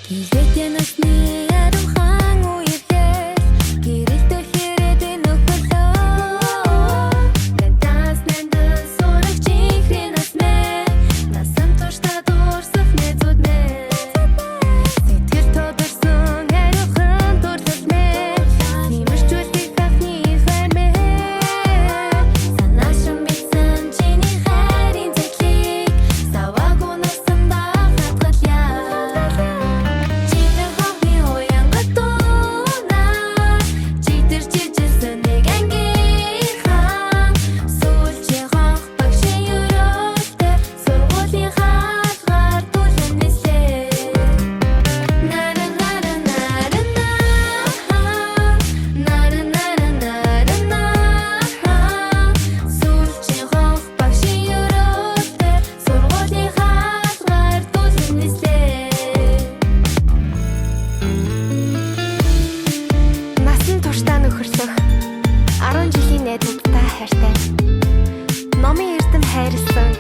Килбэтэй насны ариухан үерлэл гэрэлтэх ирээдүйн нөхөрлөө. Нантаас нандан сурагч инхрийн нас мэ насан туршдаа дуурсах найзууд мэ. Сэтгэл тодорсон ариухан дурлал мэ симэрчүүлэх анхны хайр мэ. Санаашин битсэн чиний хайрын зэтлийг саваагүй насандаа хадгалъя. Читэр хонхны уянгат дуунаар читэр чижилсэн нэг ангийнхан сүүлчийн хонх багшийн өрөөлтэй сургуулийн хаалгаар түлэн нислээ. Нара нара нара на нара нара нара на сүүлчийн хонх багшийн өрөөлтэй сургуулийн хаалгаар түлэн нислээ. Насан туршдаа нөхөрлөх 10 жилийн найзуудтай хайртай. Номын эрдэм хайрлсан